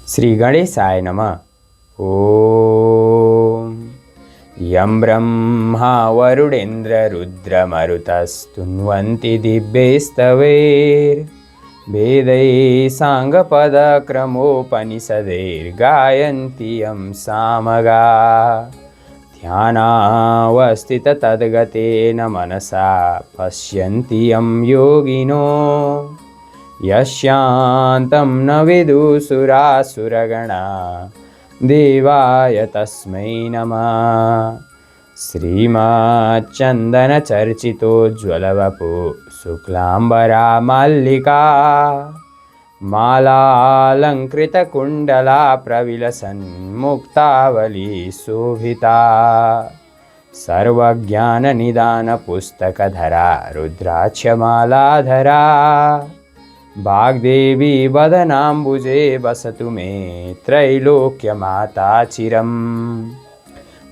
श्री गणेशाय नमः। ओम यं ब्रह्मा वरुणेन्द्ररुद्रमरुतस्तुन्वन्ति दिव्यैस्तवैर्वेदैः साङ्गपदक्रमोपनिषदैर्गायन्ति यं सामगाः। ध्यानावस्थिततद्गतेन मनसा पश्यन्ति यं योगिनो यस्यान्तं न विदुषुरासुरगणा देवाय तस्मै नमः। श्रीमच्चन्दनचर्चितोज्ज्वलवपु शुक्लाम्बरा मल्लिका मालालङ्कृतकुण्डला प्रविलसन्मुक्तावली शोभिता सर्वज्ञाननिदानपुस्तकधरा रुद्राक्षमालाधरा वाग्देवी वदनाम्बुजे वसतु मे त्रैलोक्यमाता चिरम्।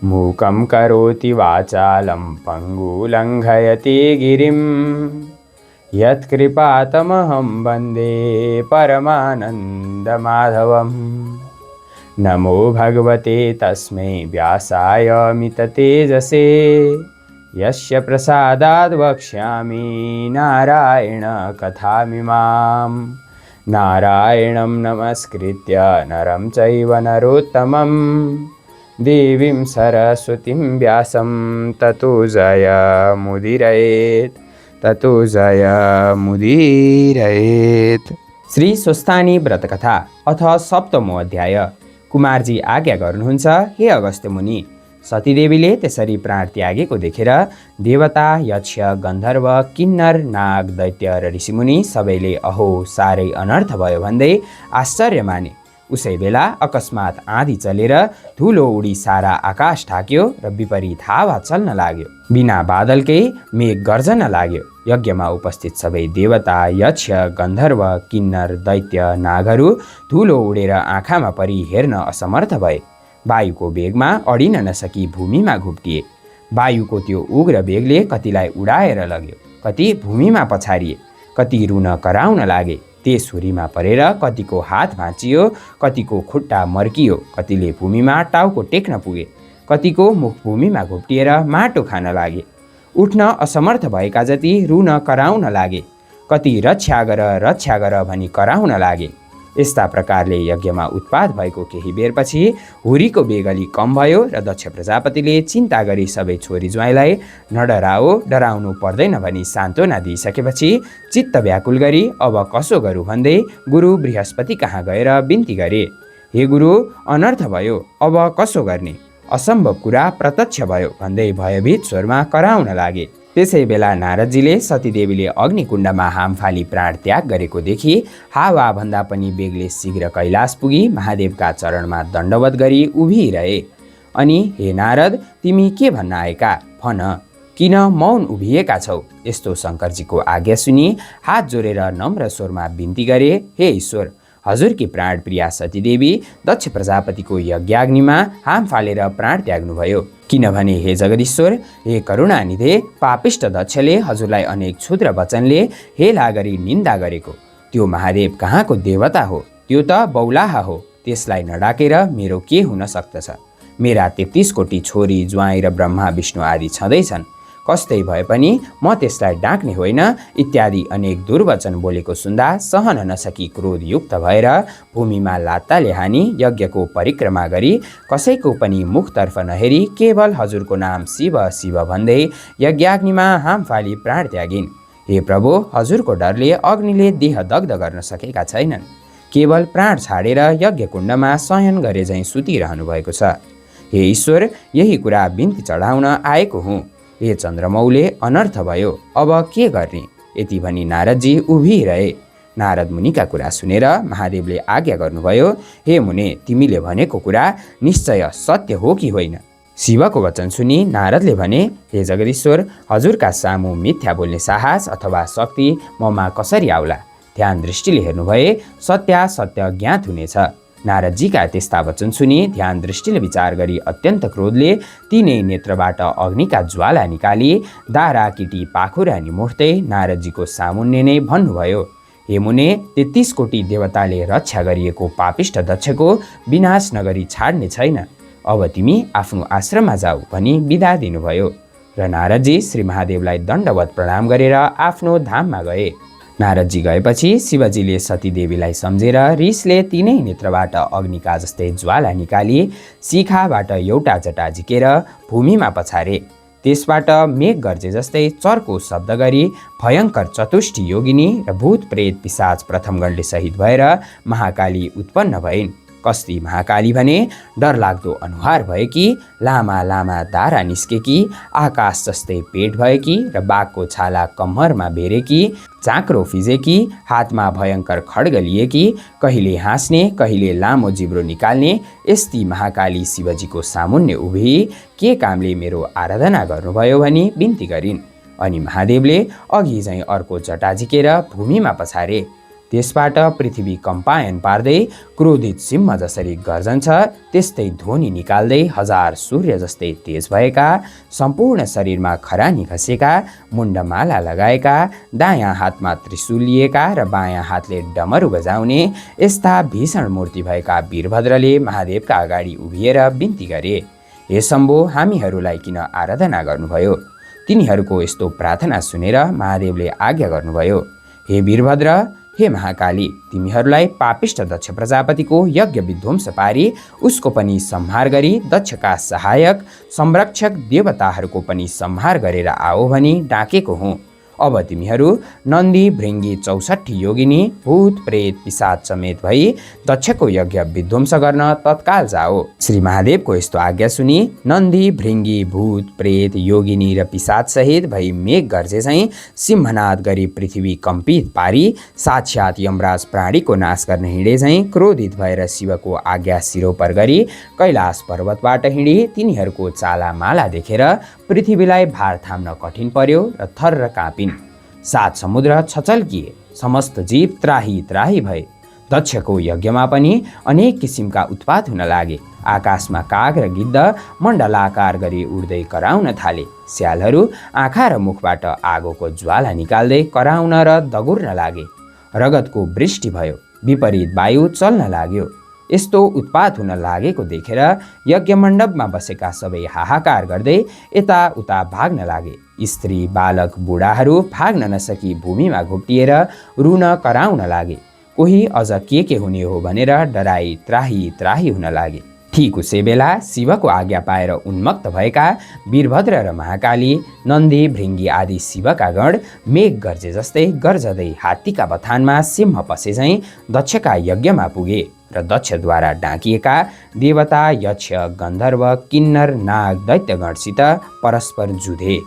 मूकं करोति वाचालं पङ्गुलङ्घयति गिरिं यत्कृपातमहं वन्दे परमानन्दमाधवम्। नमो भगवते तस्मै व्यासाय मिततेजसे यस्य प्रसादाद् वक्ष्यामि नारायण कथामिमाम्। नारायणं नमस्कृत्य नरं चैव नरोत्तमं देवीं सरस्वतीं व्यासं ततो जयमुदीरयेत्। श्री स्वस्थानी व्रतकथा अथ सप्तमो अध्याय। कुमारजी आज्ञा गर्नुहुन्छ, हे अगस्त्य मुनि। सतीदेवीले त्यसरी प्राण त्यागेको देखेर देवता, यक्ष, गन्धर्व, किन्नर, नाग, दैत्य र ऋषिमुनि सबैले अहो साह्रै अनर्थ भयो भन्दै आश्चर्य माने। उसै बेला अकस्मात आँधी चलेर धुलो उडी सारा आकाश ढाक्यो र विपरीत हावा चल्न लाग्यो। बिना बादलकै मेघ गर्जन लाग्यो। यज्ञमा उपस्थित सबै देवता, यक्ष, गन्धर्व, किन्नर, दैत्य, नागहरू धुलो उडेर आँखामा परि हेर्न असमर्थ भए। वायुको वेगमा अडिन नसकी भूमिमा घुप्टिए। वायुको त्यो उग्र वेगले कतिलाई उडाएर लग्यो, कति भूमिमा पछारिए, कति रुन कराउन लागे। त्यस हुरीमा परेर कतिको हात भाँचियो, कतिको खुट्टा मर्कियो, कतिले भूमिमा टाउको टेक्न पुगे, कतिको मुख भूमिमा घुप्टिएर माटो खान लागे। उठ्न असमर्थ भएका जति रुन कराउन लागे, कति रक्षा गर भनी कराउन लागे। यस्ता प्रकारले यज्ञमा उत्पात भएको केही बेरपछि हुरीको वेग अलि कम भयो र दक्ष प्रजापतिले चिन्ता गरी सबै छोरी ज्वाइँलाई नडराओ, डराउनु पर्दैन भनी सान्त्वना दिइसकेपछि चित्त व्याकुल गरी अब कसो गरौँ भन्दै गुरु बृहस्पति कहाँ गएर बिन्ती गरे। हे गुरु, अनर्थ भयो, अब कसो गर्ने? असम्भव कुरा प्रत्यक्ष भयो भन्दै भयभीत स्वरमा कराउन लागे। त्यसै बेला नारदजीले सतीदेवीले अग्निकुण्डमा हाम फाली प्राण त्याग गरेको देखि हावा भन्दा पनि बेगले शीघ्र कैलाश पुगी महादेवका चरणमा दण्डवत गरी उभिरहे। अनि हे नारद, तिमी के भन्न आएका? भन, किन मौन उभिएका छौ? यस्तो शङ्करजीको आज्ञा सुनि हात जोडेर नम्र स्वरमा बिन्ती गरे, हे ईश्वर, हजुरकी प्राण प्रिया सतीदेवी दक्ष प्रजापतिको यज्ञाग्निमा हाम फालेर प्राण त्याग्नुभयो। किनभने हे जगदीश्वर, हे करुणानिधे, पापिष्ट दक्षले हजुरलाई अनेक क्षुद्र वचनले हेला गरी निन्दा गरेको त्यो महादेव कहाँको देवता हो? त्यो त बौलाहा हो। त्यसलाई नडाकेर मेरो के हुन सक्दछ? मेरा 33 कोटी छोरी ज्वाइँ र ब्रह्मा विष्णु आदि छँदैछन्। कस्तै भए पनि म त्यसलाई डाक्ने होइन इत्यादि अनेक दुर्वचन बोलेको सुन्दा सहन नसकी क्रोधयुक्त भएर भूमिमा लात्ताले हानी यज्ञको परिक्रमा गरी कसैको पनि मुखतर्फ नहेरी केवल हजुरको नाम शिव शिव भन्दै यज्ञाग्निमा हाम फाली प्राण त्यागिन्। हे प्रभु, हजुरको डरले अग्निले देह दग्ध गर्न सकेका छैनन्। केवल प्राण छाडेर यज्ञकुण्डमा शयन गरे झैँ सुतिरहनु भएको छ। हे ईश्वर, यही कुरा बिन्ती चढाउन आएको हुँ। हे चन्द्रमौले, अनर्थ भयो, अब के गर्ने? यति भनी नारदजी उभिरहे। नारद मुनिका कुरा सुनेर महादेवले आज्ञा गर्नुभयो, हे मुने, तिमीले भनेको कुरा निश्चय सत्य हो कि होइन? शिवको वचन सुनि नारदले भने, हे जगदीश्वर, हजुरका सामु मिथ्या बोल्ने साहस अथवा शक्ति ममा कसरी आउला? ध्यान दृष्टिले हेर्नुभए सत्यासत्य ज्ञात हुनेछ। नारदजीका त्यस्ता वचन सुनि ध्यान दृष्टिले विचार गरी अत्यन्त क्रोधले तीनै नेत्रबाट अग्निका ज्वाला निकाली दारा किटी पाखुरा निमोड्दै नारदजीको सामुन्ने नै भन्नुभयो, हे मुने, 33 कोटी देवताले रक्षा गरिएको पापिष्ट दक्षको विनाश नगरी छाड्ने छैन। अब तिमी आफ्नो आश्रममा जाऊ भनी बिदा दिनुभयो र नारदजी श्री महादेवलाई दण्डवत प्रणाम गरेर आफ्नो धाममा गए। नारदजी गएपछि शिवजीले सतीदेवीलाई सम्झेर रिसले तिनै नेत्रबाट अग्निका जस्तै ज्वाला निकाली शिखाबाट एउटा जटा झिकेर भूमिमा पछारे। त्यसबाट मेघ गर्जे जस्तै चर्को शब्द गरी भयङ्कर चतुष्टी योगिनी र भूत प्रेत पिशाच प्रथमगणले सहित भएर महाकाली उत्पन्न भइन्। कस्ती महाकाली भने डरलाग्दो अनुहार भएकी, लामा लामा दारा निस्केकी, आकाश जस्तै पेट भएकी र बाघको छाला कम्मरमा बेरेकी, चाक्रो फिजेकी, हातमा भयङ्कर खड्ग लिएकी, कहिले हाँस्ने कहिले लामो जिब्रो निकाल्ने यस्ती महाकाली शिवजीको सामुन्ने उभि के कामले मेरो आराधना गर्नुभयो भनी बिन्ती गरिन्। अनि महादेवले अघि झैँ अर्को जटा झिकेर भूमिमा पछारे। त्यसबाट पृथ्वी कम्पायन पार्दै क्रोधित सिंह जसरी गर्जन्छ त्यस्तै ध्वनि निकाल्दै हजार सूर्य जस्तै तेज भएका, सम्पूर्ण शरीरमा खरानी खसेका, मुण्डमाला लगाएका, दायाँ हातमा त्रिशूल लिएका र बायाँ हातले डमरू बजाउने यस्ता भीषण मूर्ति भएका वीरभद्रले महादेवका अगाडि उभिएर बिन्ती गरे, हे शम्भो, हामीहरूलाई किन आराधना गर्नुभयो? तिनीहरूको यस्तो प्रार्थना सुनेर महादेवले आज्ञा गर्नुभयो, हे वीरभद्र, हे महाकाली, तिमीहरूलाई पापिष्ट दक्ष प्रजापतिको यज्ञ विध्वंस पारी उसको पनि संहार गरी दक्षका सहायक संरक्षक देवताहरूको पनि संहार गरेर आओ भनी डाकेको हुँ। अब तिमीहरू नन्दी भृङ्गी 64 योगिनी भूत प्रेत पिशाच समेत भई दक्षको यज्ञ विध्वंस गर्न तत्काल जाओ। श्री महादेवको यस्तो आज्ञा सुनि नन्दी भृङ्गी भूत प्रेत योगिनी र पिशाच सहित भई मेघ गर्जे चाहिँ सिंहनाद गरी पृथ्वी कम्पित पारी साक्षात यमराज प्राणीको नाश गर्न हिँडे चाहिँ क्रोधित भएर शिवको आज्ञा सिरोपर गरी कैलाश पर्वतबाट हिँडी तिनीहरूको चालामाला देखेर पृथ्वीलाई भार थाम्न कठिन पर्यो र थर्र काँपिन्। 7 समुद्र छचल्किए, समस्त जीव त्राही त्राही भए। दक्षको यज्ञमा पनि अनेक किसिमका उत्पात हुन लागे। आकाशमा काग र गिद्ध मण्डलाकार गरी उड्दै कराउन थाले। स्यालहरू आँखा र मुखबाट आगोको ज्वाला निकाल्दै कराउन र दगुर्न लागे। रगतको वृष्टि भयो, विपरीत वायु चल्न लाग्यो। यस्तो उत्पात हुन लागेको देखेर यज्ञमण्डपमा बसेका सबै हाहाकार गर्दै यताउता भाग्न लागे। स्त्री बालक बुढाहरू भाग्न नसकी भूमिमा घोप्टिएर रुन कराउन लागे। कोही अझ के हुने हो भनेर डराई त्राही त्राही हुन लागे। ठीक उसै बेला शिवको आज्ञा पाएर उन्मत्त भएका वीरभद्र र महाकाली, नन्दी भृङ्गी आदि शिवका गण मेघ गर्जे जस्तै गर्जदै हात्तीका बथानमा सिंह पसे झैँ दक्षका यज्ञमा पुगे र दक्षद्वारा डाकिएका देवता यक्ष गन्धर्व किन्नर नाग दैत्यगणसित परस्पर जुधे।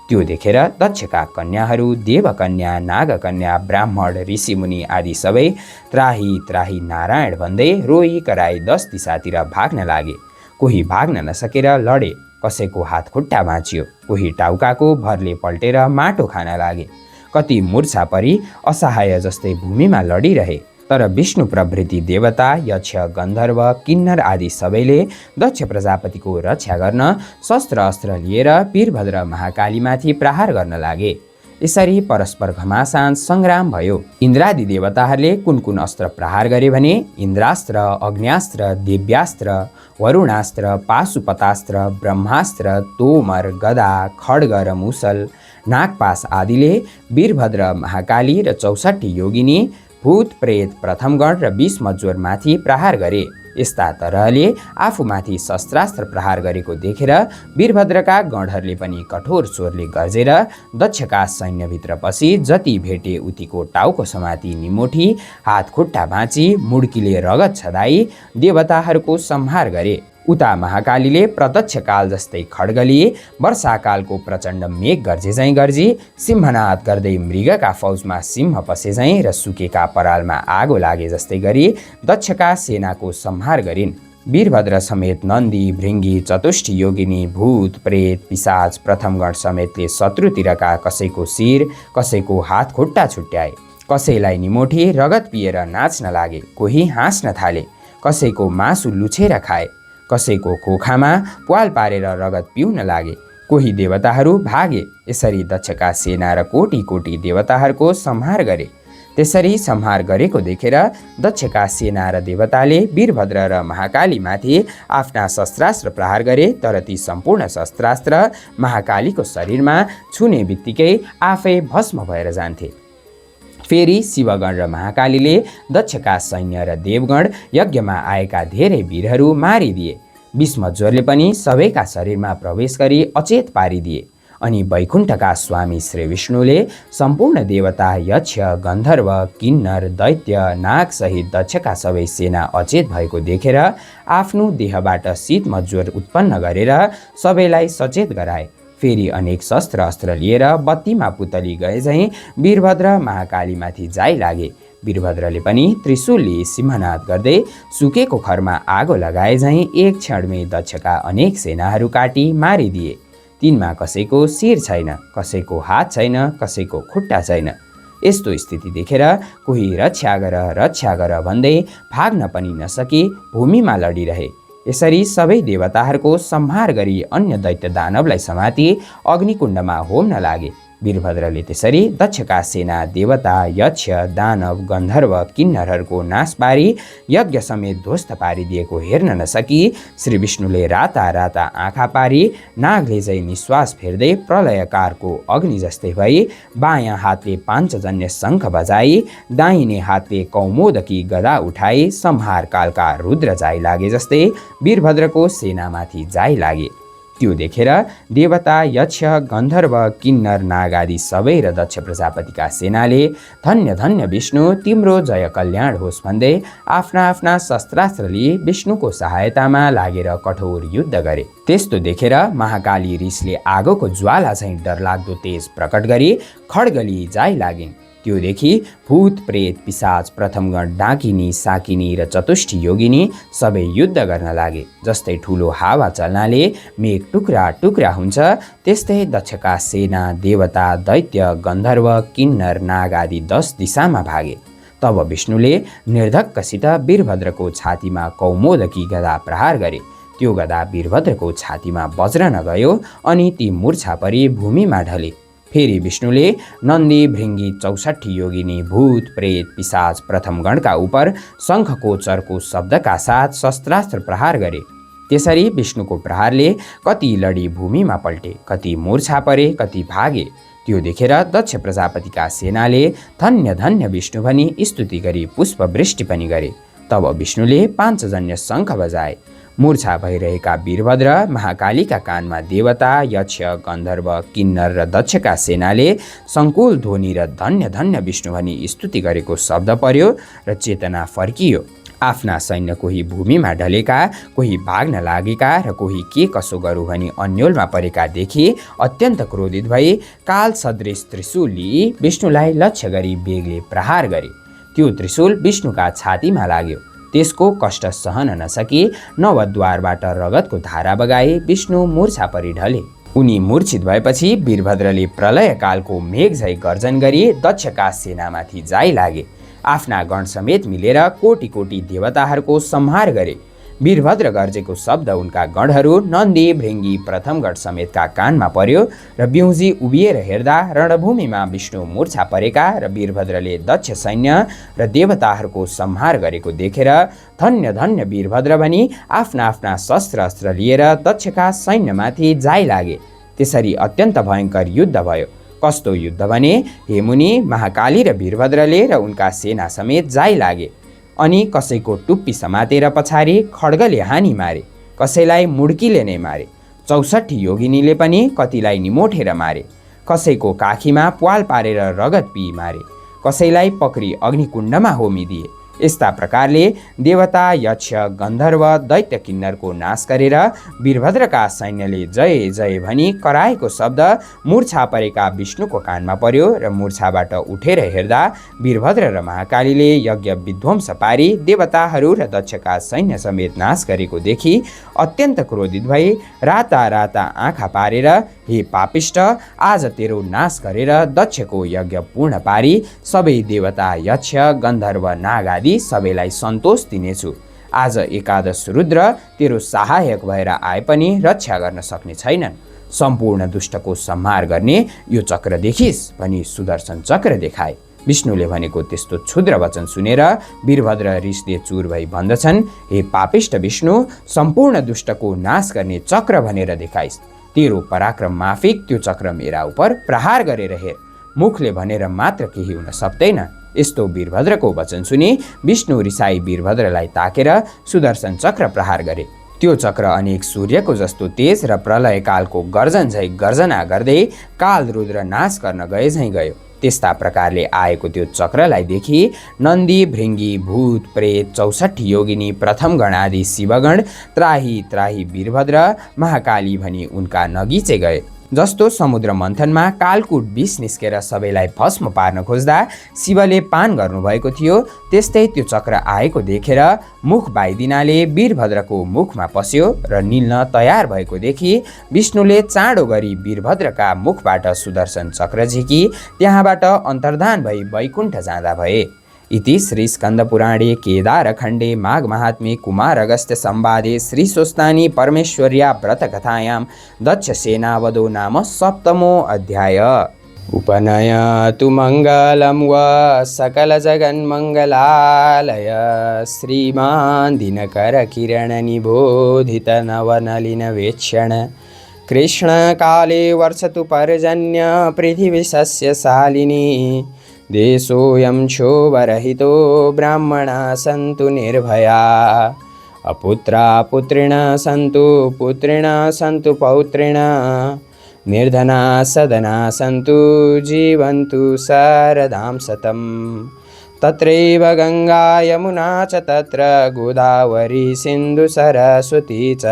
त्यो देखेर दक्षका कन्याहरू देवकन्या नागकन्या ब्राह्मण ऋषिमुनि आदि सबै त्राही त्राही नारायण भन्दै रोई कराई 10 दिशातिर भाग्न लागे। कोही भाग्न नसकेर लडे, कसैको हात खुट्टा भाँचियो, कोही टाउकाको भरले पल्टेर माटो खान लागे, कति मूर्छा परी असहाय जस्तै भूमिमा लडिरहे। तर विष्णु प्रभृति देवता यक्ष गन्धर्व किन्नर आदि सबैले दक्ष प्रजापतिको रक्षा गर्न शस्त्र अस्त्र लिएर वीरभद्र महाकालीमाथि प्रहार गर्न लागे। यसरी परस्पर घमासान सङ्ग्राम भयो। इन्द्रादि देवताहरूले कुन कुन अस्त्र प्रहार गरे भने इन्द्रास्त्र, अग्न्यास्त्र, दिव्यास्त्र, वरुणास्त्र, पाशुपतास्त्र, ब्रह्मास्त्र, तोमर, गदा, खड्ग र मुसल, नागपास आदिले वीरभद्र महाकाली र 64 योगिनी भूत प्रेत प्रथमगण र 20 मज्जोरमाथि प्रहार गरे। यस्ता तरहले आफूमाथि शस्त्रास्त्र प्रहार गरेको देखेर वीरभद्रका गणहरूले पनि कठोर स्वरले गर्जेर दक्षका सैन्यभित्र पसी जति भेटे उतिको टाउको समाती निमोठी, हात खुट्टा भाँची, मुड्कीले रगत छदाई देवताहरूको संहार गरे। उता महाकालीले प्रत्यक्ष काल जस्तै खड्ग लिए, वर्षाकालको प्रचण्ड मेघ गर्जे झैँ गर्जी, सिंहनाद गर्दै मृगका फौजमा सिंह पसे झैँ र सुकेका परालमा आगो लागे जस्तै गरी दक्षका सेनाको संहार गरिन्। वीरभद्र समेत नन्दी भृङ्गी 64 योगिनी भूत प्रेत पिशाच प्रथमगण समेतले शत्रुतिरका कसैको शिर कसैको हात खुट्टा छुट्याए, कसैलाई निमोठी रगत पिएर नाच्न लागे, कोही हाँस्न थाले, कसैको मासु लुछेर खाए, कसैको खोखामा प्वाल पारेर रगत पिउन लागे, कोही देवताहरू भागे। यसरी दक्षका सेना र कोटी कोटी देवताहरूको संहार गरे। त्यसरी संहार गरेको देखेर दक्षका सेना र देवताले वीरभद्र र महाकालीमाथि आफ्ना शस्त्रास्त्र प्रहार गरे, तर ती सम्पूर्ण शस्त्रास्त्र महाकालीको शरीरमा छुने बित्तिकै आफै भस्म भएर जान्थे। फेरि शिवगण र महाकालीले दक्षका सैन्य र देवगण यज्ञमा आएका धेरै वीरहरू मारिदिए। विष्मज्वरले पनि सबैका शरीरमा प्रवेश गरी अचेत पारिदिए। अनि वैकुण्ठका स्वामी श्री विष्णुले सम्पूर्ण देवता, यक्ष, गन्धर्व, किन्नर, दैत्य, नागसहित दक्षका सबै सेना अचेत भएको देखेर आफ्नो देहबाट शीतमज्वर उत्पन्न गरेर सबैलाई सचेत गराए। फेरि अनेक शस्त्र अस्त्र लिएर बत्तीमा पुतली गए झैँ वीरभद्र महाकालीमाथि जाइ लागे। वीरभद्रले पनि त्रिशूलले सिंहनाद गर्दै सुकेको खरमा आगो लगाए झैँ एक क्षणमै दक्षका अनेक सेनाहरू काटी मारिदिए। तिनमा कसैको शिर छैन, कसैको हात छैन, कसैको खुट्टा छैन। यस्तो स्थिति देखेर कोही रक्षा गर भन्दै भाग्न पनि नसकी भूमिमा लडिरहे। यसरी सबै देवताहरूको संहार गरी अन्य दैत्य दानवलाई समाती अग्निकुण्डमा होम्न लागे। वीरभद्रले त्यसरी दक्षका सेना, देवता, यक्ष, दानव, गन्धर्व, किन्नरहरूको नाश पारी यज्ञ समेत ध्वस्त पारिदिएको हेर्न नसकी श्री विष्णुले राता राता आँखा पारी नागले झै निश्वास फेर्दै प्रलयकारको अग्नि जस्तै भई बायाँ हातले पाञ्चजन्य शङ्ख बजाई दाहिने हातले कौमोदकी गदा उठाई संहार कालका रुद्र जाइ लागे जस्तै वीरभद्रको सेनामाथि जाइ लागे। त्यो देखेर देवता, यक्ष, गन्धर्व, किन्नर, नाग आदि सबै र दक्ष प्रजापतिका सेनाले धन्य धन्य विष्णु, तिम्रो जय कल्याण होस् भन्दै आफ्ना आफ्ना शस्त्रास्त्र लिए विष्णुको सहायतामा लागेर कठोर युद्ध गरे। त्यस्तो देखेर महाकाली रिसले आगोको ज्वाला झैँ डरलाग्दो तेज प्रकट गरी खड्गली जाइ लागिन्। त्यो देखि भूत, प्रेत, पिशाच, प्रथमगण, डाकिनी, साकिनी र चतुष्टी योगिनी सबै युद्ध गर्न लागे। जस्तै ठुलो हावा चल्नाले मेघ टुक्रा टुक्रा हुन्छ, त्यस्तै दक्षका सेना, देवता, दैत्य, गन्धर्व, किन्नर, नाग आदि 10 दिशामा भागे। तब विष्णुले निर्धक्कसित वीरभद्रको छातीमा कौमोदकी गदा प्रहार गरे। त्यो गदा वीरभद्रको छातीमा बज्रन गयो अनि ती मूर्छा परी भूमिमा ढले। फेरि विष्णुले नन्दी, भृङ्गी, 64 योगिनी, भूत, प्रेत, पिशाच, प्रथमगणका उपर शङ्खको चर्को शब्दका साथ शस्त्रास्त्र प्रहार गरे। त्यसरी विष्णुको प्रहारले कति लडी भूमिमा पल्टे, कति मूर्छा परे, कति भागे। त्यो देखेर दक्ष प्रजापतिका सेनाले धन्य धन्य विष्णु भनी स्तुति गरी पुष्पवृष्टि पनि गरे। तब विष्णुले पाञ्चजन्य शङ्ख बजाए। मूर्छा भइरहेका वीरभद्र महाकालीका कानमा देवता, यक्ष, गन्धर्व, किन्नर र दक्षका सेनाले सङ्कुल ध्वनि र धन्य धन्य विष्णु भनी स्तुति गरेको शब्द पर्यो र चेतना फर्कियो। आफ्ना सैन्य कोही भूमिमा ढलेका, कोही भाग्न लागेका र कोही के कसो गरौँ भनी अन्योलमा परेका देखि अत्यन्त क्रोधित भई काल सदृश त्रिशूल लिई विष्णुलाई लक्ष्य गरी बेगले प्रहार गरे। त्यो त्रिशूल विष्णुका छातीमा लाग्यो। त्यसको कष्ट सहन नसकी नवद्वारबाट रगतको धारा बगाए विष्णु मूर्छा परि ढले। उनी मूर्छित भएपछि वीरभद्रले प्रलयकालको मेघ झै गर्जन गरी दक्षका सेनामाथि जाइ लागे। आफ्ना गण समेत मिलेर कोटी कोटी देवताहरूको संहार गरे। वीरभद्र गर्जेको शब्द उनका गणहरू नन्दी, भृङ्गी, प्रथमगण समेतका कानमा पर्यो र बिउजी उभिएर हेर्दा रणभूमिमा विष्णु मूर्छा परेका र वीरभद्रले दक्ष सैन्य र देवताहरूको संहार गरेको देखेर धन्य धन्य वीरभद्र भनी आफ्ना आफ्ना शस्त्र अस्त्र लिएर दक्षका सैन्यमाथि जाइ लागे। त्यसरी अत्यन्त भयङ्कर युद्ध भयो। कस्तो युद्ध भने, हे मुनि, महाकाली र वीरभद्रले र उनका सेना समेत जाइ लागे। अनि कसैको टुप्पी समातेर पछाडि खड्गले हानी मारे, कसैलाई मुड्कीले नै मारे। 64 योगिनीले पनि कतिलाई निमोठेर मारे। कसैको काखीमा प्वाल पारेर रगत पिई मारे। कसैलाई पक्री अग्निकुण्डमा होमिदिए। यस्ता प्रकारले देवता, यक्ष, गन्धर्व, दैत्य, किन्नरको नाश गरेर वीरभद्रका सैन्यले जय जय भनी कराएको शब्द मूर्छा परेका विष्णुको कानमा पर्यो र मूर्छाबाट उठेर हेर्दा वीरभद्र र महाकालीले यज्ञ विध्वंस पारी देवताहरू र दक्षका सैन्य समेत नाश गरेको देखि अत्यन्त क्रोधित भई राता राता आँखा पारेर, हे पापिष्ट, आज तेरो नाश गरेर दक्षको यज्ञ पूर्ण पारी सबै देवता, यक्ष, गन्धर्व, नाग आदि सबैलाई सन्तोष दिनेछु। आज एकादश रुद्र तेरो सहायक भएर आए पनि रक्षा गर्न सक्ने छैनन्। सम्पूर्ण दुष्टको संहार गर्ने यो चक्र देखिस् भनी सुदर्शन चक्र देखाए। विष्णुले भनेको त्यस्तो क्षुद्र वचन सुनेर वीरभद्र रिसले चुर भई भन्दछन्, हे पापिष्ट विष्णु, सम्पूर्ण दुष्टको नाश गर्ने चक्र भनेर देखाइस्। तेरो पराक्रम माफिक त्यो चक्र मेरा उप प्रहार गरेर हेर। मुखले भनेर मात्र केही हुन सक्दैन। यस्तो वीरभद्रको वचन सुनि विष्णु रिसाई वीरभद्रलाई ताकेर सुदर्शन चक्र प्रहार गरे। त्यो चक्र अनेक सूर्यको जस्तो तेज र प्रलयकालको गर्जन झै गर्जना गर्दै काल रुद्र नाश गर्न गए झैँ गयो। त्यस्ता प्रकारले आएको त्यो चक्रलाई देखि नन्दी, भृङ्गी, भूत, प्रेत, 64 योगिनी, प्रथम गण आदि शिवगण त्राही त्राही वीरभद्र, महाकाली भनी उनका नगिचे गए। जस्तो समुद्र मन्थनमा कालकुट विष निस्केर सबैलाई भस्म पार्न खोज्दा शिवले पान गर्नुभएको थियो, त्यस्तै त्यो चक्र आएको देखेर मुख बाइदिनाले वीरभद्रको मुखमा पस्यो र निल्न तयार भएको देखि विष्णुले चाँडो गरी वीरभद्रका मुखबाट सुदर्शन चक्र झिकी त्यहाँबाट अन्तर्धान भई वैकुण्ठ जाँदा भए। इति श्री स्कन्दपुराणे केदारखण्डे माघ महात्म्ये कुमार अगस्त्य संवादे श्री स्वस्तानी परमेश्वर्या व्रतकथायां दक्षसेनावधो नाम सप्तमो अध्याय। उपनयतु मङ्गलं व सकलजगन्मङ्गलालय श्रीमान् दिनकरकिरणनिबोधितनवनलिनवेक्षण कृष्णकाले वर्षतु पर्जन्य पृथिवी सस्यशालिनी देशोऽयं क्षोभरहितो ब्राह्मणा सन्तु निर्भया अपुत्रा पुत्रिणा सन्तु पुत्रिणा सन्तु पौत्रिणा निर्धना सदना सन्तु जीवन्तु शारदां शतम् तत्रैव गङ्गा यमुना च तत्र गोदावरी सिन्धु सरस्वती च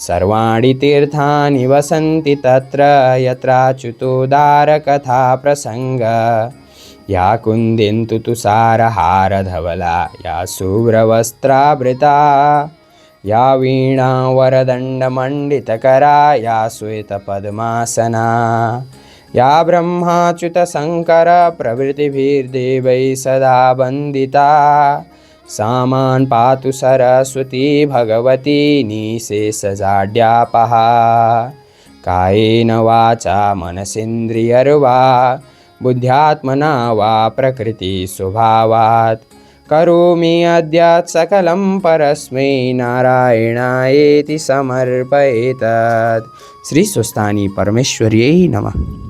सर्वाणि तीर्थानि वसन्ति तत्र यत्राच्युतोदारकथा प्रसङ्ग या कुन्देन्तु तुषारहारधवला या शुभ्रवस्त्रावृता या वीणा वरदण्डमण्डितकरा या श्वेतपद्मासना या ब्रह्माच्युतशङ्कर प्रभृतिभिर्देवैः सदा वन्दिता सामान् पातु सरस्वती भगवती निःशेषजाड्यापहा कायेन वाचा मनसेन्द्रियर्वा बुद्ध्यात्मना वा प्रकृतिस्वभावात् करोमि अद्य सकलं परस्मै नारायणायेति समर्पयेतत्। श्री स्वस्तानी परमेश्वर्यै नमः।